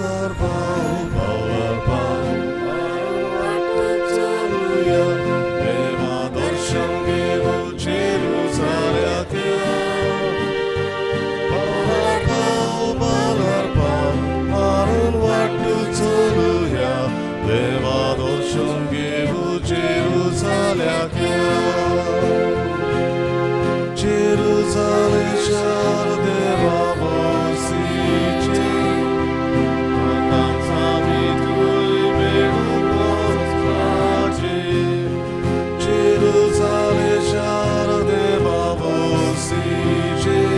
पावलार पावल पावलार पावल मारून वाट चलुया देवा दर्शन घेवन जेरुजाल्याक या. पावलार पावल पावलार पावल मारून वाट चलुया देवा दर्शन घेवन जेरुजाल्याक या. जेरुजालेम शार देवा वसिचें तांकां आमी थंय मेळूंक वचपाचें. जेरुजालेम शार देवा वसिचें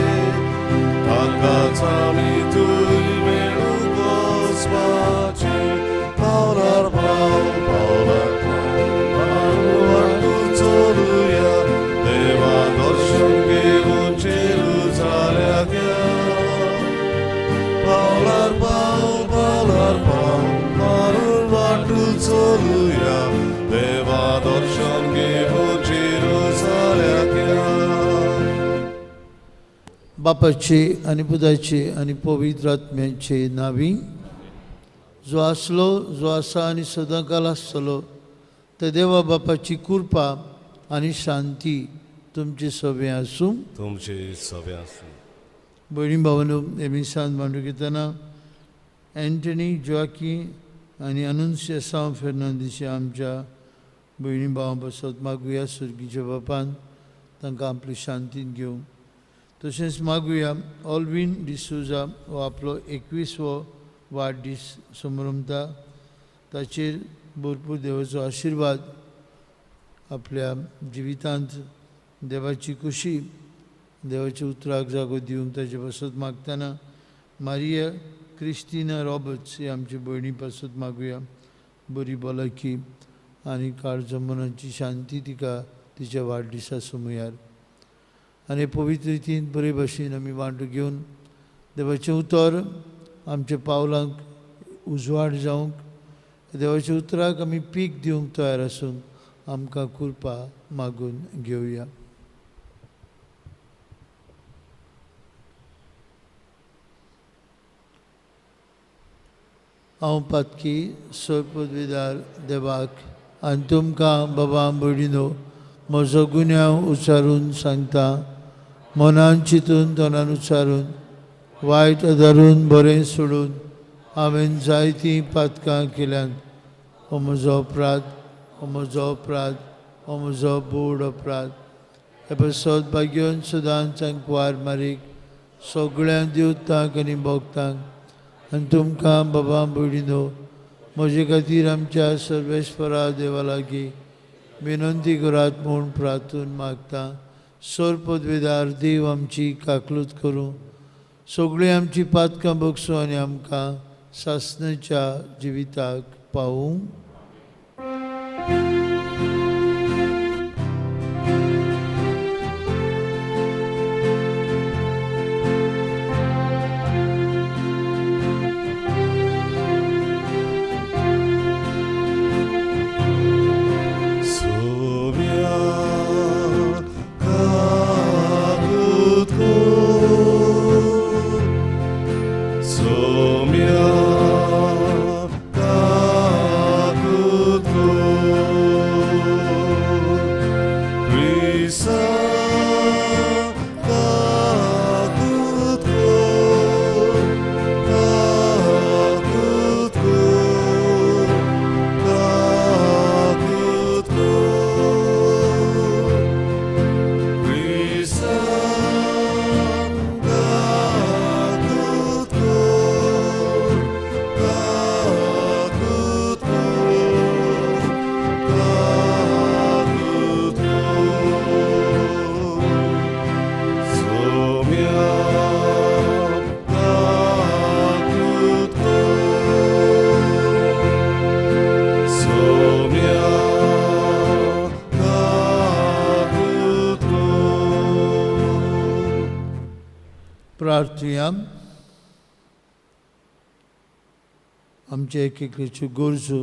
तांकां आमी थंय मेळूंक वचपाचें. पावलार पावल पावलार पावल मारून वाट चलुया देवा दर्शन घेवन जेरुजाल्याक या. पावलार पावल पावलार पावल मारून वाट चलुया देवा दर्शन घेवन जेरुजाल्याक या. बापाचे आनी पुताचे आनी पवित्र आत्म्याचे नांवी, जो आसलो, जो आसा आनी सदांकाल आसतलो त्या देवा बापाची कृपा आनी शांती तुमचे सगळें आसूं. तुमचे सगळें आसूं. भयणी भावांनो, हे मिसान मांडून घेतना एंटनी जोआकी आनी अनुन्सियासांव फेर्नांदीस आमच्या भयणी भावां पासत मागुया सर्गीच्या बापान तांकां आपली शांतीन घेवं. तशेंच मागुया ऑल्विन डिसोजा हो आपलो 21वो वाडदीस समरमता, ताचेर भरपूर देवाचो आशिर्वाद, आपल्या जिवितांत देवाची खुशी, देवाच्या उतराक जागो दिवंक ताचे पासत मागतना मारिया क्रिस्टिना रॉबर्ट्स ही आमची भयणी पासत मागुया बरी भलायकी आनी काळजा मनाची शांती तिका तिच्या वाडदिसा समयार. आनी पवित्र रितीन बरे भाशेन आमी वांटो घेवन देवाचें उतर आमच्या पावलांक उजवाड जावंक, देवाच्या उतराक आमी पीक दिवंक तयार आसूंक आमकां कृपा मागून घेवया. हांव पातकी सरपदवीदार देवाक आनी तुमकां बाबा भयणीनो म्हजो गुन्यांव उच्चारून सांगता. मनान चिंतून तोंडान उच्चारून वायट आदारून बरें सोडून हांवें जायतीं पातकां केल्यांत. हो म्हजो अपराध, हो म्हजो अपराध, हो म्हजो बोड अपराध. हे पासत भाग्योन सदांच कुवार मारीक सगळ्या देवतांक आनी भक्तांक आनी तुमकां बाबा भयणीनो म्हजे खातीर आमच्या सर्वेस्परा देवा लागीं विनंती करात म्हूण प्रार्थून मागता. सरपदवेदार देव आमची काकलूत करूं, सगळीं आमची पातकां बगसूं आनी आमकां सासणाच्या जिविताक पावूं. प्रार्थुया. आमचे एक एकल्याच्यो गरजो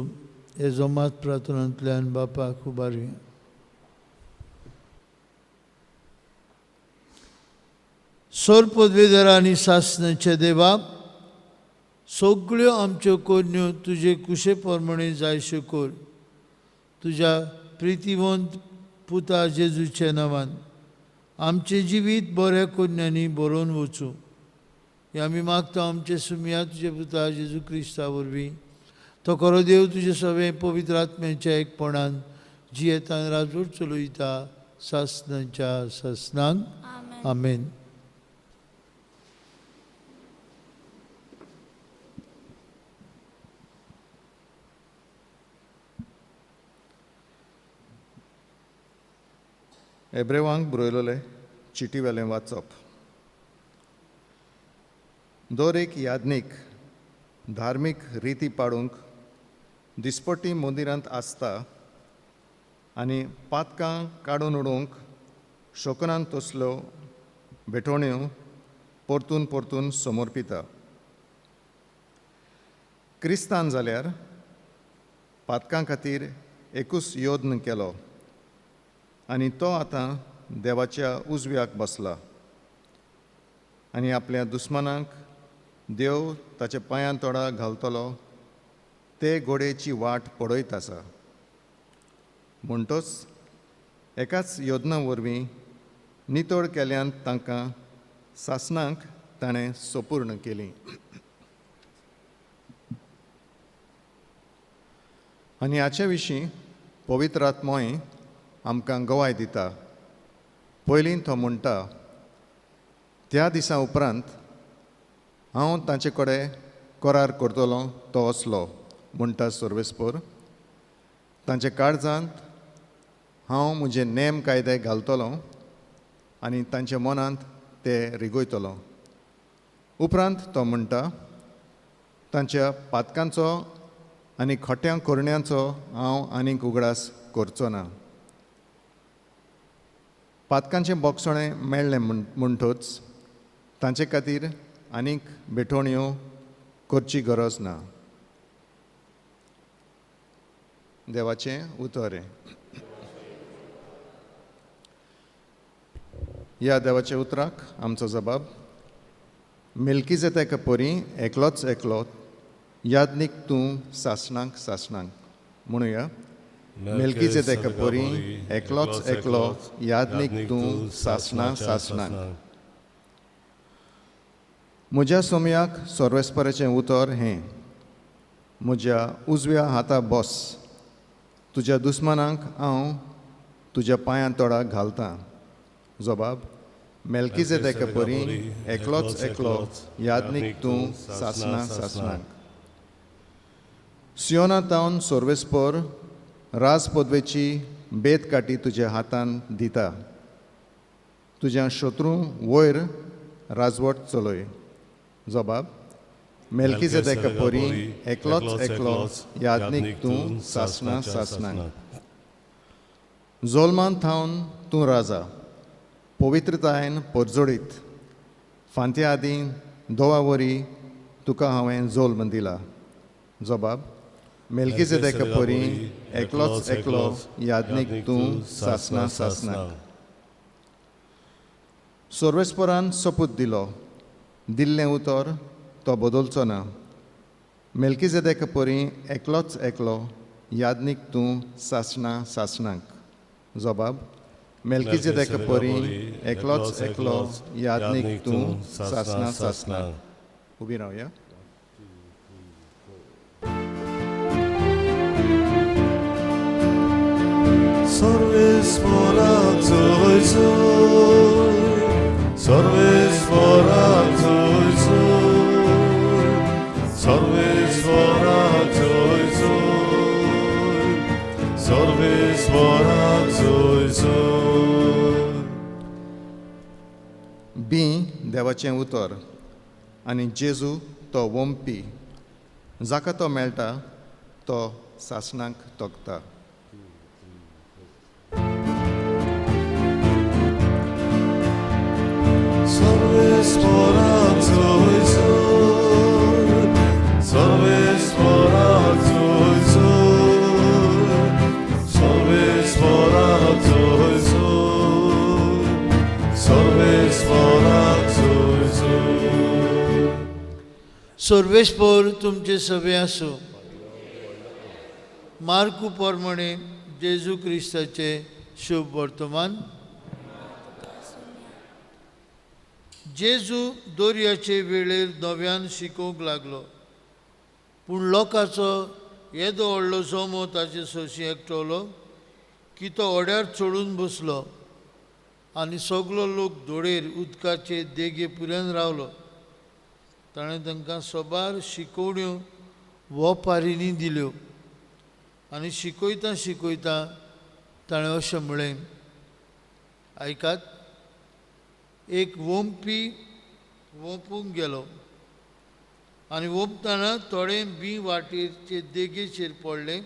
हे जमात प्रार्थनांतल्यान बापाक उबारुया. सोरपदवेदर आनी सासणाचे देवा, सगळ्यो आमच्यो करण्यो तुजे कुशे प्रमाणे जायश्यो कर तुज्या प्रितीवंत पुता जेजूच्या नांवान आमचें जिवीत बऱ्या करण्यांनी बरोवन वचूं हें आमी मागता आमचे सुमया तुजे पुता जेजू क्रिस्ता वरवीं तो खरो देव तुजे सगळें पवित्र आत्म्याच्या एकपणान जियेतान राजवट चलयता सासनाच्या सासनांक आमेन. एब्रेवांक बरयलोले चिटी वेलें वाचप. दर एक याज्ञीक धार्मीक रिती पाडूंक दिसपट्टी मंदिरांत आसता आनी पातकां काडून उडोवंक शोकनान तसल्यो भेटवण्यो परतून परतून समर्पिता. क्रिस्तान जाल्यार पातकां खातीर एकूच यत्न केलो आनी तो आतां देवाच्या उजव्याक बसला आनी आपल्या दुस्मानाक देव ताच्या पांयां तोडा घालतलो ते घोडेची वाट पळयत आसा. म्हणटच एकाच योजना वरवीं नितळ केल्यान तांकां सासणाक ताणें सपूर्ण केली. आनी हाचे विशीं पवित्र आत्मोय आमकां गवाय दिता. पयलीं तो म्हणटा, त्या दिसा उपरांत हांव तांचे कडेन करार करतलो तो असलो म्हणटा सर्वेस्पर, तांच्या काळजांत हांव म्हजे नेम कायदे घालतलो आनी तांच्या मनांत ते रिगयतलो. उपरांत तो म्हणटा, तांच्या पातकांचो आनी खोट्या करण्यांचो हांव आनीक उगडास करचो ना. पातकांचें बोगसणें मेळ्ळें म्हणटच तांचे खातीर आनीक भेटवण्यो करची गरज ना. देवाचें उतर. ह्या देवाच्या उतराक आमचो जबाब. मेल्कीजेदेका परी एकलोच एकलो याज्ञीक तूं सासणाक सासणाक. म्हणुया, मेल्कीजेदेका परी एकलोच एकलो याज्ञीक तूं सासणा सासणाक. म्हज्या सोमयाक सर्वेस्पराचें उतर हें, म्हज्या उजव्या हाता बस, तुज्या दुस्मानाक हांव तुज्या पांयां तोडा घालतां. जबाब, मेल्कीजेदेका परी एकलोच एकलो याज्ञीक तूं सासणा सासणाक. सियोना तावन सर्वेस्पर राज पदवेची बेत काटी तुज्या हातान दिता, तुज्या शत्रू वयर राजवट चलय. जबाब, मेल्कीजेदेका परी एकलोच एकलो याज्ञीक तूं सासणा सासणाक. जोल्मान थावन तूं राजा, पवित्रतायेन परजळीत, फांत्या आदीं दोवा वरी तुका हांवें जोल्म दिला. जबाब, मेल्कीजेदेका परी एकलोच एकलो याज्ञीक तूं सासणा सासणाक. सर्वेस्परान सोपूत दिलो, दिल्लें उतर तो बदलचो ना. मेल्कीजेदेका परी एकलोच एकलो याज्ञीक तूं सासणा सासणाक. जबाब, मेल्कीजेदेका परी एकलोच एकलो याज्ञीक तूं सासणा सासणाक. उबी रावया. सर्वेस्पराक जय जय, सर्वेस्पराक जय जय, सर्वेस्पराक जय जय, सर्वेस्पराक जय जय. बी देवाचें उतर आनी जेजू तो वोमपी, जाका तो मेळटा तो सासणाक तोखता. सर्वेस्पराक जय जय, सर्वेस्पराक जय जय, सर्वेस्पराक जय जय, सर्वेस्पराक जय जय. सर्वेस्पोर तुमचे सवे आसूं। मार्कू प्रमाणे जेजू क्रिस्ताचे शुभ वर्तमान। जेजू दोरयाचे वेळेर नव्यान शिकोवंक लागलो, पूण लोकांचो येदो व्हडलो जमो ताचे सोशी एकटवलो की तो होड्यार चडून बसलो आनी सगलो लोक दोडेर उदकाचे देगे पुऱ्यान रावलो। ताणें तांकां सोबार शिकोवण्यो वोपारींनी दिल्यो आनी शिकयता शिकयता ताणें अशें म्हळें, आयकात, एक वोंपी वोंपूंक गेलो आनी वोंपतना थोडें बी वाटेचे देगेचेर पडलें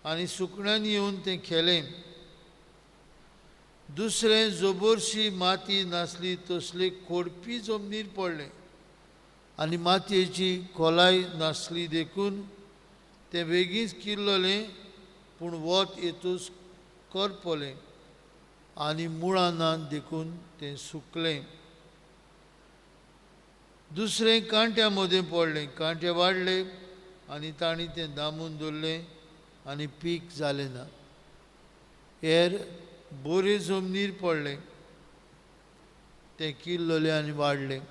आनी सुकण्यांनी येवन तें खेलें। दुसरें जोबरशी माती नासली तसली खोडपी जमनीर पडलें आनी मातयेची खोलाय नासली देखून तें बेगीनच किल्ललें, पूण वत येतूच करपलें आनी मुळां ना देखून तें सुकलें। दुसरें कांट्या मदें पडलें, कांटे वाडले आनी तांणी तें दामून दवरलें आनी पीक जालें ना। हेर बोरे जमनीर पडलें, तें किल्ललें आनी वाडलें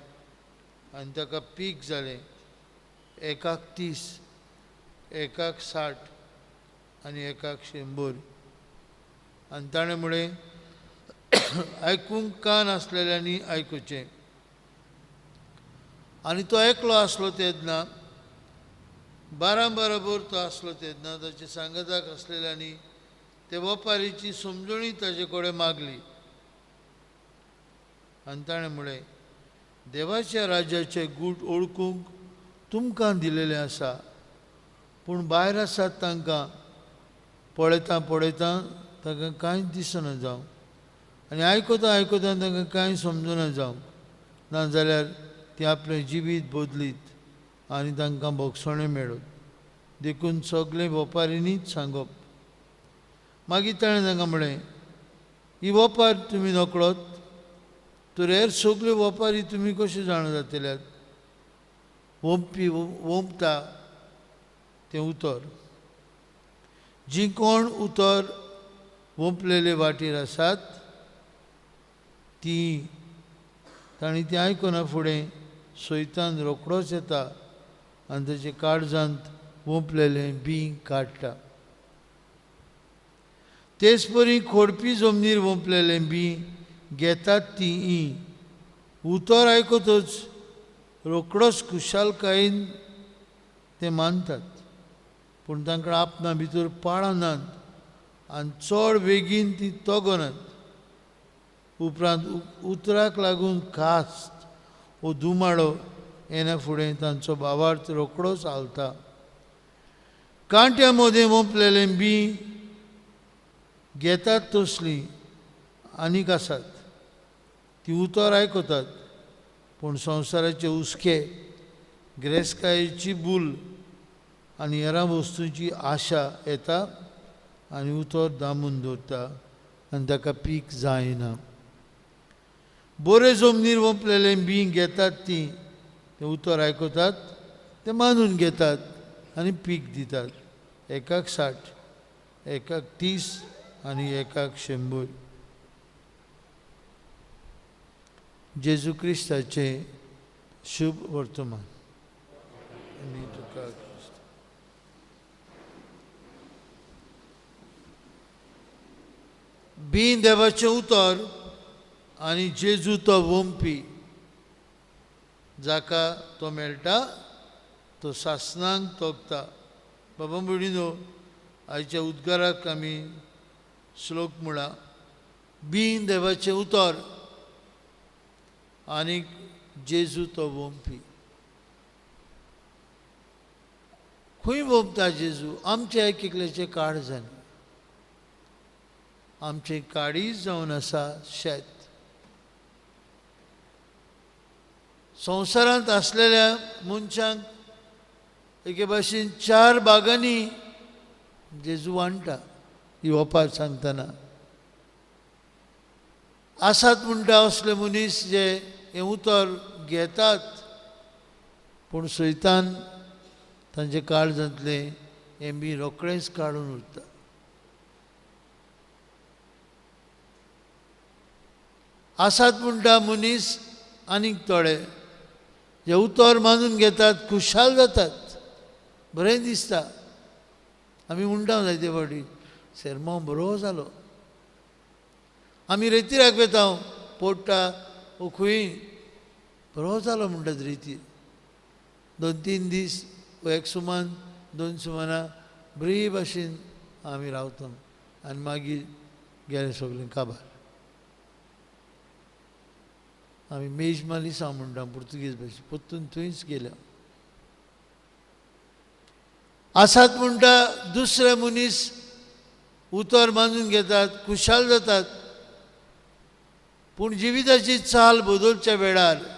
आनी ताका पीक जालें, एकाक 30, एकाक 60 आनी एकाक 100। आनी ताणें म्हळें, आयकूंक कान आसलेल्यांनी आयकुचें। आनी तो एकलो आसलो तेन्ना, बारा बराबर तो आसलो तेन्ना ताचे सांगाताक आसलेल्यांनी ते वपारीची समजणी ताजे कडेन मागली आनी ताणें म्हळें, देवाच्या राज्याचे गूट ओळखूंक तुमकां दिलेलें आसा, पूण भायर आसात तांकां पळयता पळयता तांकां कांयच दिसना जावं आनी आयकता आयकता तांकां कांय समजना जावं, नाजाल्यार ती आपलें जिवीत बदलीत आनी तांकां भोगसणें मेळत। देखून सगळें वपारींनीच सांगप। मागीर ताणें तांकां म्हळें, ही वपार तुमी नकळत तर हेर सगल्यो वपारी तुमी कश्यो जाणा जातल्यात? वोंपी वोंपता तें उतर, जीं कोण उतर वोंपलेले वाटेर आसात ती तांणी तें आयकना फुडें सैतान रोकडोच येता आनी ताचे काळजांत वोंपलेलें बीं काडटा। तेच परी खोडपी जमनीर वोंपलेलें बीं घेतात ती उतर आयकतच रोकडोच खुशालकायेन ते मानतात, पूण तांकां आपणा भितर पाळां नात आनी चड बेगीन ती तगनात। उपरांत उतराक लागून कास्त वो दुमाडो येना फुडें तांचो भावार्थ रोकडोच हालता। कांट्या मदें वोंपलेलें बीं घेतात तसलीं आनीक आसात, ती उतर आयकतात, पूण संवसाराचे हुस्के, गिरेस्तकायेची भूल आनी हेरां वस्तूंची आशा येता आनी उतर दामून दवरता आनी ताका पीक जायना। बोरे जमनीर वोंपलेलें बीं घेतात ती तें उतर आयकतात, तें मानून घेतात आनी पीक दितात, एकाक 60, एकाक 30 आनी एकाक 100। जेजू क्रिस्ताचें शुभ वर्तमान। आनी तुका बीं देवाचें उतर आनी जेजू तो वोंपी, जाका तो मेळटा तो सासणाक तोगता। बाबा भयणीनो, आयच्या उद्गाराक आमी श्लोक म्हळा, बीं देवाचें उतर आनी जेजू तो वोंपी। खंय वोंपता जेजू? आमच्या एक एकल्याचें काळजांनी। आमचें काळीज जावन आसा शेत। संवसारांत आसलेल्या मनशांक एके भाशेन 4 भागांनी जेजू वांट्टा। ही वपार सांगतना आसात म्हणटा असले मनीस जे हें उतर घेतात पूण सैतान तांचे काळजांतलें हें बी रोखडेंच काडून उरता. आसात म्हणटा मनीस आनीक थोडे जे उतर मानून घेतात, खुशाल जातात, बरें दिसता. आमी म्हणटा जायते फावटी सेरमांव बरो जालो. आमी रेतिराक वेता, पोडटा वो खंय बरो जालो म्हणटात रेतीर. 2-3 दीस वो एक सुमान 2 सुमानां बरी भाशेन आमी रावता आनी मागीर गेले सगळें काबार. आमी मेजमालिसांव म्हणटा पुर्तुगेज भाशेन, परतून थंयच गेल्या. आसात म्हणटा दुसरे मनीस उतर मानून घेतात, खुशाल जातात, पूण जिविताची चाल बदलच्या वेळार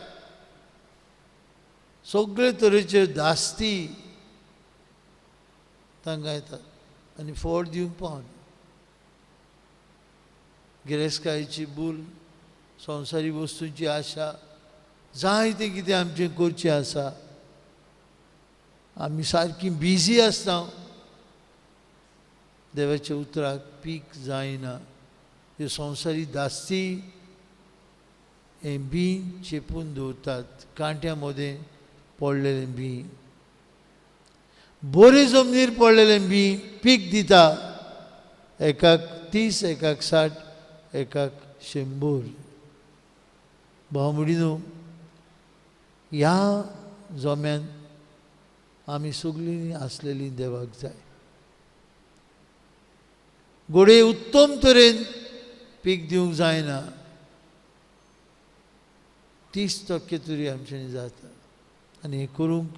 सगळे तरेच्यो धास्ती तांकां येतात आनी फोड दिवंक पावना. गिरेस्तकायेची भूल, संवसारी वस्तूंची आशा, जायतें कितें आमचें करचें आसा. आमी सारकी बिजी आसता, देवाच्या उतराक पीक जायना. ह्यो संवसारी धास्ती हें बी चेपून दवरतात. कांट्या मदें पडलेलें बी, बरे जमनीर पडलेलें बी पीक दिता, एकाक 30, एकाक 60, एकाक 100. भाव भयणीनो, ह्या जोम्यान आमी सगळीं आसलेलीं देवाक जाय. घोडये उत्तम तरेन पीक दिवंक जायना, 30% तरी आमच्यांनी जाता आनी हें करूंक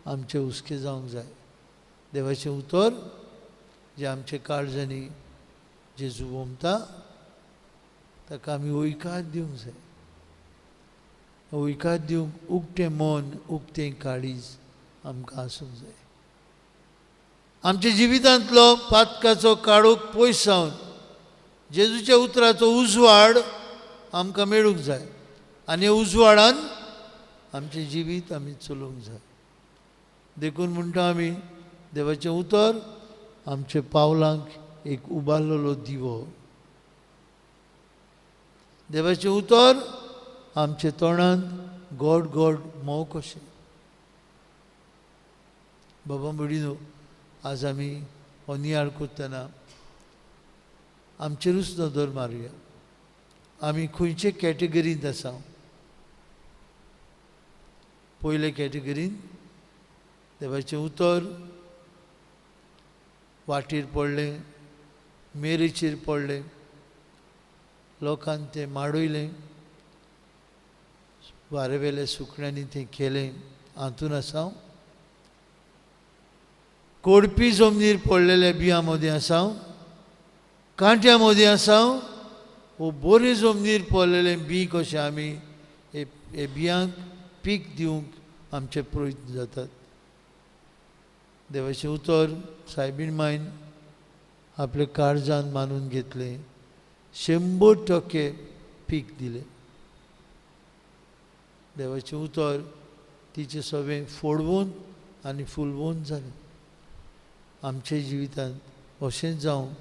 आमचें हुस्के जावंक जाय. देवाचें उतर जें आमच्या काळजांनी जेजू वोमता ताका आमी वयकार दिवंक जाय. वयकार दिवंक उक्तें मन, उक्तें काळीज आमकां आसूंक जाय. आमच्या जिवितांतलो पातकाचो काळोख पयस जावन जेजूच्या उतराचो उजवाड आमकां मेळूंक जाय आनी उजवाडान आमचें जिवीत आमी चलोवंक जाय. देखून म्हणटा आमी देवाचें उतर आमच्या पावलांक एक उबारलेलो दिवो. देवाचें उतर आमच्या तोंडान गोड गोड म्होंव कशें. बाबा भयणीनो, आज आमी हो नियाळ करतना आमचेरूच नदर मारुया. आमी खंयचे कॅटेगरींत आसा? पयले कॅटेगरीन देवाचें उतर वाटेर पडलें, मेरेचेर पडलें, लोकान तें माडयलें, वारेवेल्या सुकण्यांनी तें केलें. हातून आसा कोडपी जमनीर पडलेल्या बियां मदीं आसा, कांट्या मदीं आसा. वो बरे जमनीर पडलेलें बी कशें आमी हे बियांक पीक दिवंक आमचे प्रयत्न जातात. देवाचें उतर सायबीण मायन आपल्या काळजान मानून घेतलें, 100% पीक दिलें. देवाचें उतर तिचें सगळें फोडवून आनी फुलवून जालें. आमच्या जिवितांत अशेंच जावंक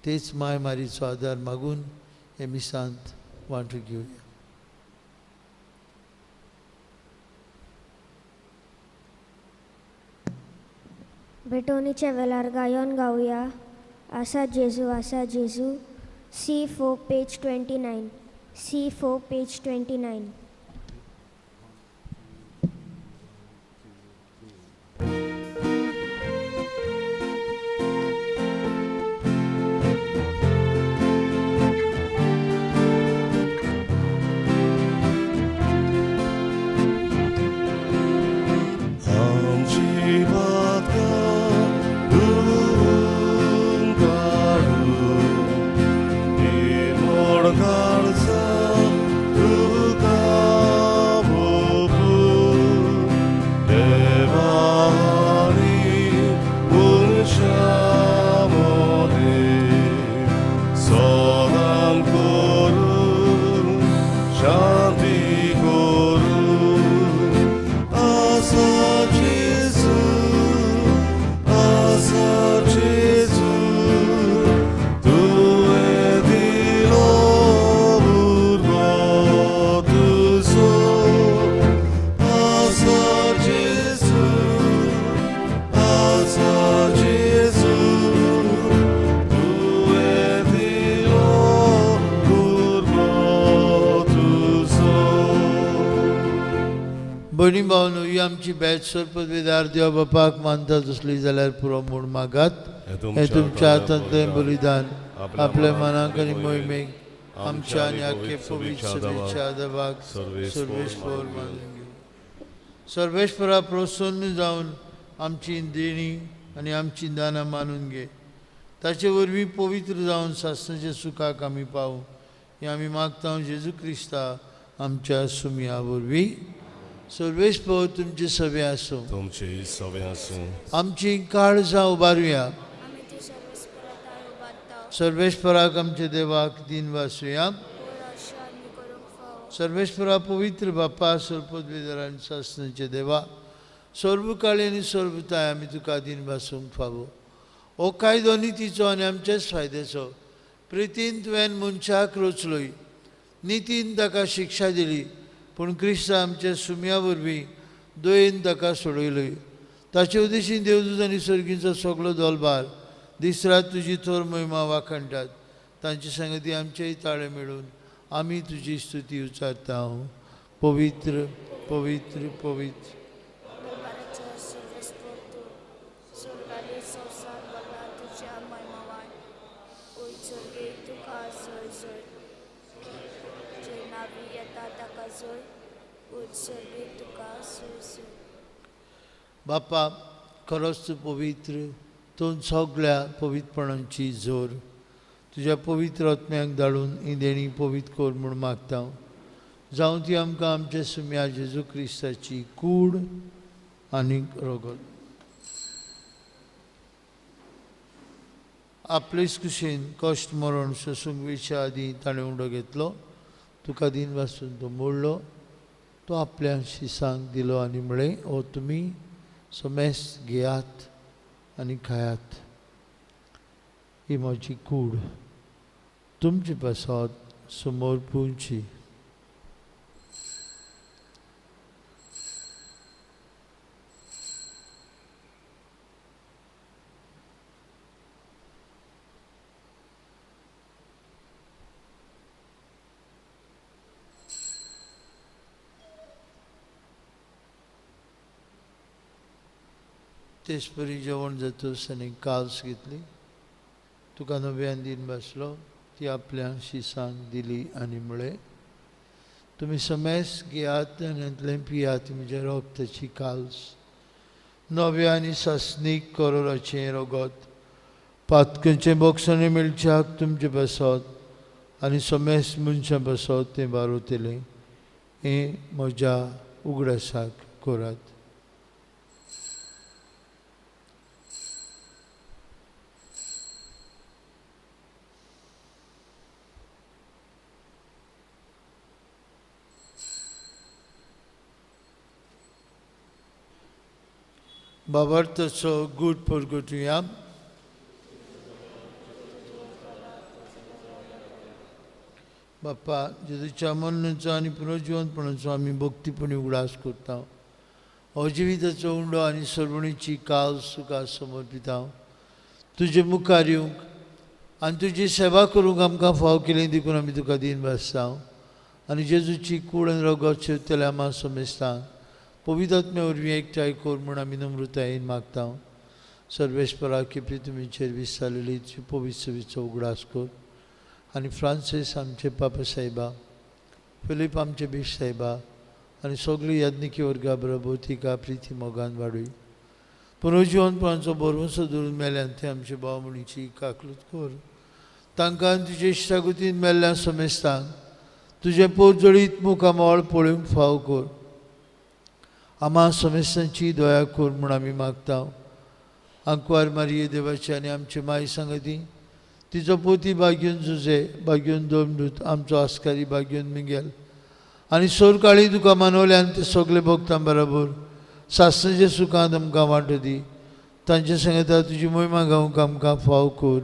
तेच माय मारीचो आदार मागून हे मिसांत वांटो घेवया. भेटवणीच्या वेळार गायन गावया आसा जेजू आसा जेजू. C4 page 29, C4 page 29. Garza, tu आसा जेजू तुवें दिलो कुर्बो तुजो. भयणी भावनो, ही आमची बॅच सरपदवेदार देवा बापाक मानता तसली जाल्यार पुरो म्हूण मागात. हें तुमच्या हातांतलें बलिदान आपल्या मनाक आनी मोहिमेक आमच्या आनी आख्खे पवित्र सभेच्या दबाक सर्वेस्पर मानून घेवं. सर्वेस्परा प्रसन्न जावन आमची देणी आनी आमची दानां मानून घे. ताचे वरवीं पवित्र जावन सासणाच्या सुखाक आमी पावूं हें आमी मागता जेजू क्रिस्ता आमच्या सुमया वरवीं. सर्वेस्पर तुमचे सभे आसूं. तुमचे सभे आसूं. आमची काळजां उबारुया. सर्वेस्पराक आमच्या देवाक दिन वासुया. सर्वेस्परा पवित्र बापा सर्वपदवेदार आनी सासणाचे देवा, सर्वकाळी आनी सर्वताय आमी तुका दिन वासूंक फावो. हो कायदो नितीचो आनी आमच्याच फायद्याचो. प्रितीन तुवें मनशाक रचलोय, नितीन ताका शिक्षा दिली, पूण क्रिस्त आमच्या सुम्या वरवीं दयेन ताका सोडयलोय. ताचे उद्देशीन देवदूत आनी सर्गींचो सगलो दोलबार दीस रात तुजी थोर महिमा वाखणटात. तांचे संगती आमचेय ताळे मेळून आमी तुजी स्तुती उचारता. पवित्र पवित्र पवित्र. बापा, खरोच तूं पवित्र, तूं सगळ्या पवित्रपणाची जोर. तुज्या पवित्र आत्म्याक धाडून ही देणी पवित्र कर म्हूण मागता. जावं ती आमकां आमच्या सुम्या जेजू क्रिस्ताची कूड आनी रगत. आपलेच कुशीन कश्ट मरण सोसूंक वेच्या आदीं ताणें उंडो घेतलो, तुका दिन वासून तो मोडलो, तो आपल्या शिसांक दिलो आनी म्हळें, ओ तुमी समेस घेयात आनी खायात, ही म्हजी कूड तुमचे पासत समोर पुवची. तेचपरी जेवण जातूच आनी काल्स घेतली, तुका नव्यान दिन बसलो, ती आपल्या शिसांक दिली आनी म्हळें, तुमी समेस घेयात आनी हातूंतलें पियात, म्हज्या रगताची काल्स, नव्या आनी सासणीक करोराचें रगत, पातकांचें बोगसणें मेळच्याक तुमचे पासत आनी समेस मनशां पासत तें बारवतलें. हें म्हज्या उगडासाक करात. बाबार्थाचो गूट परगटुया. बाप्पा, जेजूच्या मरणाचो आनी पुनर्जिवनपणाचो आमी भक्तीपणी उगडास करता. हो जिविताचो उंडो आनी सर्वणीची काल तुका समर्पिता. तुजे मुखार येवंक आनी तुजी सेवा करूंक आमकां फाव केली देखून आमी तुका दिन भासता. आनी जेजूची कूड आनी रगत शेवतल्या आमा समेस्तांक पवित्र आत्म्या वरवीं एकठांय कर म्हूण आमी नम्रतायेन मागता. सर्वेस्परा की तुमीचेर विसारलेली तुजी पवित्र सेवेचो उगडास कर आनी फ्रांसीस आमचे पापा साहेबा, फिलीप आमचे बीश साहेबा आनी सगळी याज्ञिकी वर्गा बरोबर तिका प्रिती मोगान वाडय. पुनर्जिवनपणाचो भरवंसो धरून मेल्यान ते आमचे भाव म्हणीची काकलूत कर. तांकां तुजे इश्टागतीन मेल्ल्या समेस्तांक तुजें पोरजळीत मुखामळ पळोवंक फाव कर. आमा समेस्तांची दया कर म्हूण आमी मागता. आंकवार मारिये देवाची आनी आमचे माय सांगती, तिचो पोती बागेवन जुजे, बागेवन दोमदूत, आमचो आस्कारी बागेवन मिगेल आनी सोरकाळी तुका मानवल्यान ते सगळे भक्तां बरोबर सासणाच्या सुखांत आमकां वांटो दी. तांचे सांगता तुजी मोहिमा गावंक आमकां फाव कर.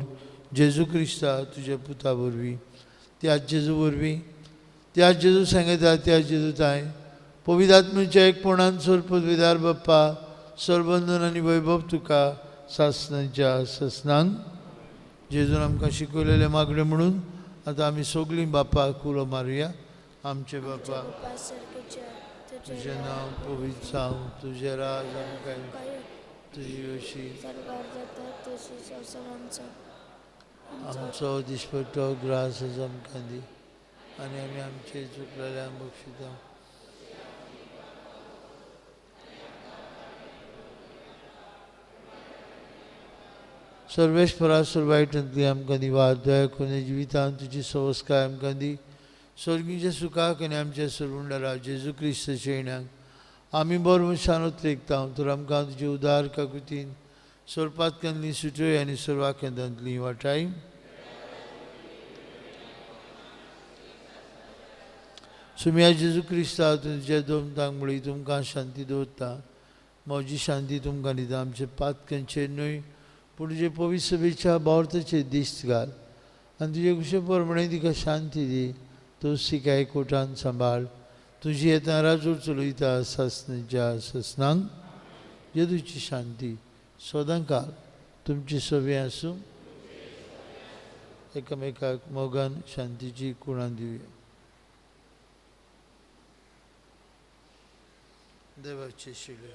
जेजू क्रिस्ता तुज्या पुता वरवीं, त्याच जेजू वरवीं, त्याच जेजू सांगता, त्याच जेजू ताय पवित्र आत्म्याच्या एकपणान सर्व पदवीदार बाप्पा, सर्वंदन आनी वैभव तुका सासनाच्या ससनांक. जेजून आमकां शिकयलेलें मागणें म्हणून आतां आमी सगळीं बापाक उलो मारुया. आमचे बापा, तुजें नांव पवित्र जावं, तुजें राज आमकां, तुजी अशी आमचो दिसपट्टो ग्रास आमकां दी आनी आमी आमचे चुकलेल्यांक बक्षिता. सर्वेस्परा सर्वायटांतली आमकां दी दया करून जिवितांत तुजी सवस्काय आमकां दी. स्वर्गीच्या सुखाक आनी आमच्या सरवंडरा जेजू क्रिस्त शेण्याक आमी बरो मनशान उतरेकता तर आमकां तुजी उदार काकुतीन सोरपातकांतली सुटय आनी सर्वाकेंदांतली वाटाय. सुम्या जेजू क्रिस्ता तुज्या दोन तांगमुळी तुमकां शांती दवरता, म्हजी शांती तुमकां दिता. आमचे पातकांचेर न्हय पूण तुजे पवित्र सभेच्या बावर्थाचेर दिश्ट घाल आनी तुजे कुशे प्रमाणे तिका शांती दी. तूं तिका एकवटान सांबाळ. तुजी येता राजूर चलयता सासनाच्या ससनांक. जेजूची शांती सदांकाल तुमची सवी आसूं. एकामेकाक मोगान शांतीची कुणां दिवया. देवाचे शिले.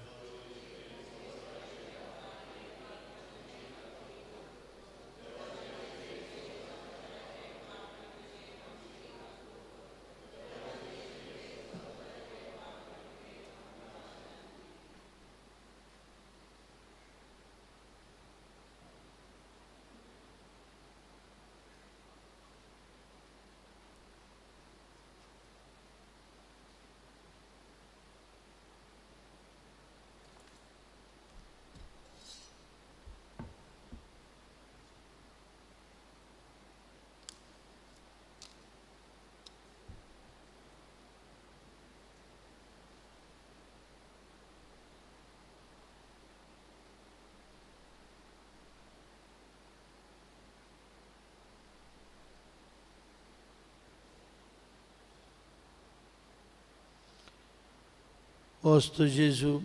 वस्तू जेजू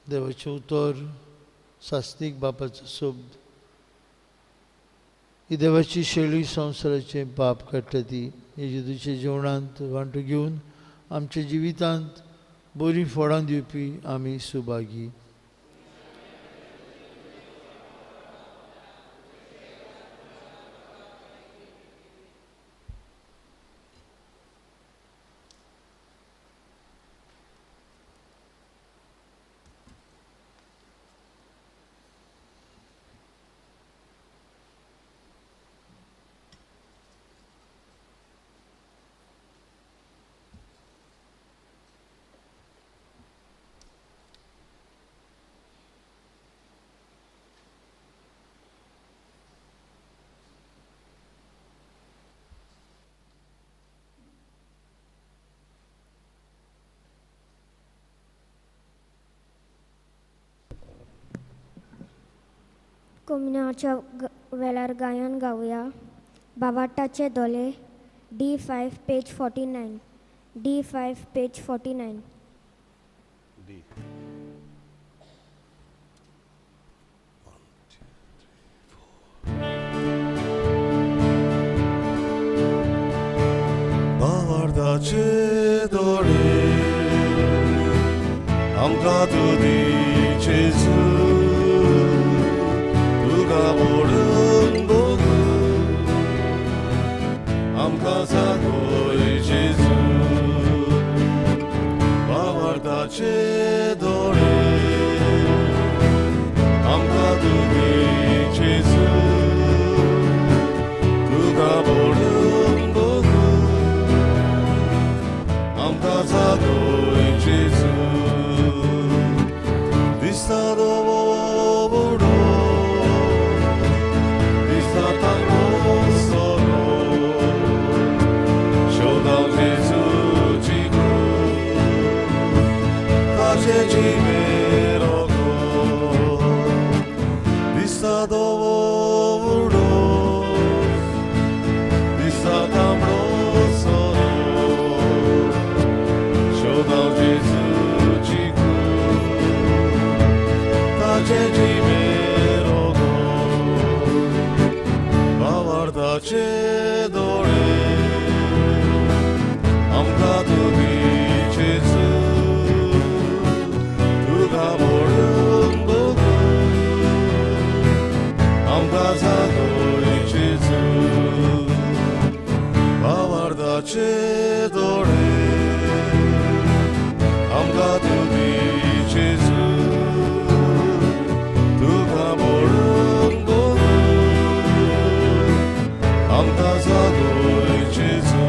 देवाचें उतर, सासनीक बापाचो शब्द ही देवाची शैली संवसाराचें पाप काडटा ती हे जेजूच्या जेवणांत वांटो घेवन आमच्या जिवितांत बरीं फळां दिवपी आमी सुभागी. कोमिनाच्या वेळार गायन गावया. बावाटाचे दोले, D5 page 49, D5 page 49. D. 1, 2, 3, 4. बावार्दाचे दोळे आमकां तूं दी जेजू, तुका मोडून बघू आमकां जागोय जेजू. बावार्दाचे दोळे आमकां तूं दी जेजू, तुका मोडून बघू आमकां जागोय जेजू. दिसता दवो भावार्ताचे दोळे आमकां तूं दी जेजू तुका मोडून बघू आमकां जागोय जेजू भावार्ताचे दोळे आमकां तूं दी जेजू तुका मोडून बघू आमकां जागोय जेजू.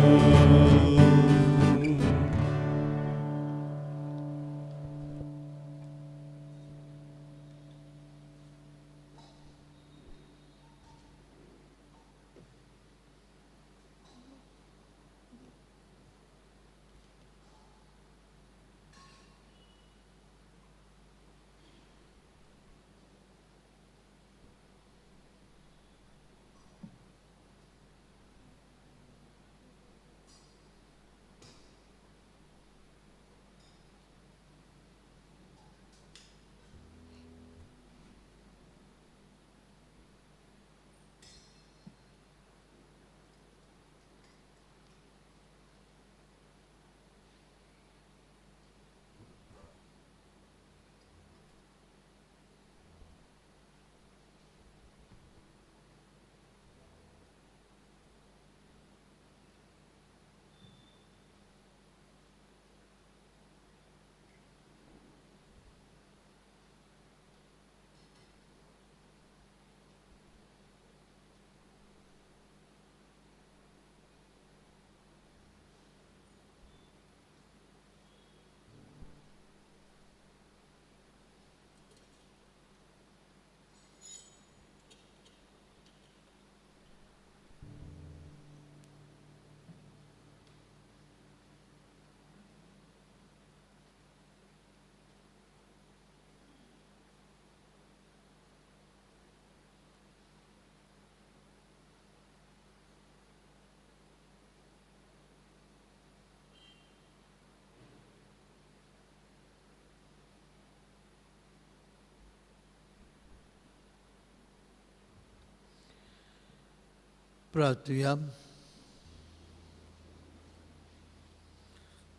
प्रार्थुया.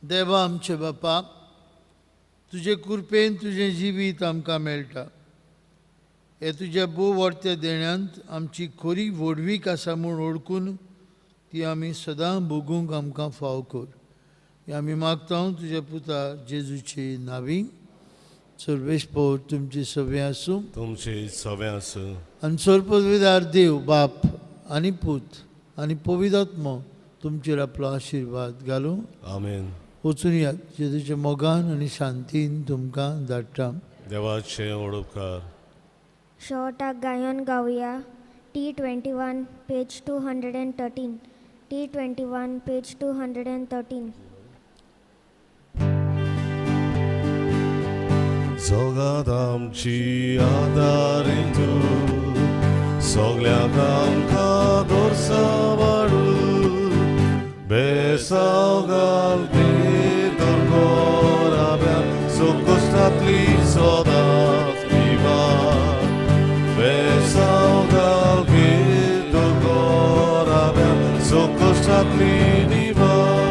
देवा आमचे बापा, तुजे कृपेन तुजें जिवीत आमकां मेळटा. हे तुज्या भोव व्हडत्या देण्यांत आमची खरी व्हडवीक आसा म्हूण वळखून ती आमी सदां भोगूंक आमकां फाव कर. हें आमी मागता तुज्या पुता जेजूचे नांवी. सर्वेस्पोर तुमची सवे आसूं, तुमची सवे आसूं. आनी सर्वपदवीदार देव बाप आनी पूत आनी पवित्र तुमचेर आपलो आशिर्वाद घालूं. आमेन. वचून यात जेजूच्या मोगान आनी शांतीन तुमकां धाडटा. देवाचे उपकार. शेवटाक गायन गावया T21 page 213. T21 page 213. जगात आमची आदारी तूं, सगळ्यांक आमकां दोरसा वाडू, बेसाव घालपी दोरगोराब्यान सुकुस्तांतली सदांच निवार. बेसाव घालपी दोरगोराब्यान सुकुस्तांतली निवार.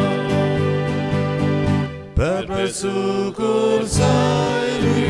Pepe sucursai lui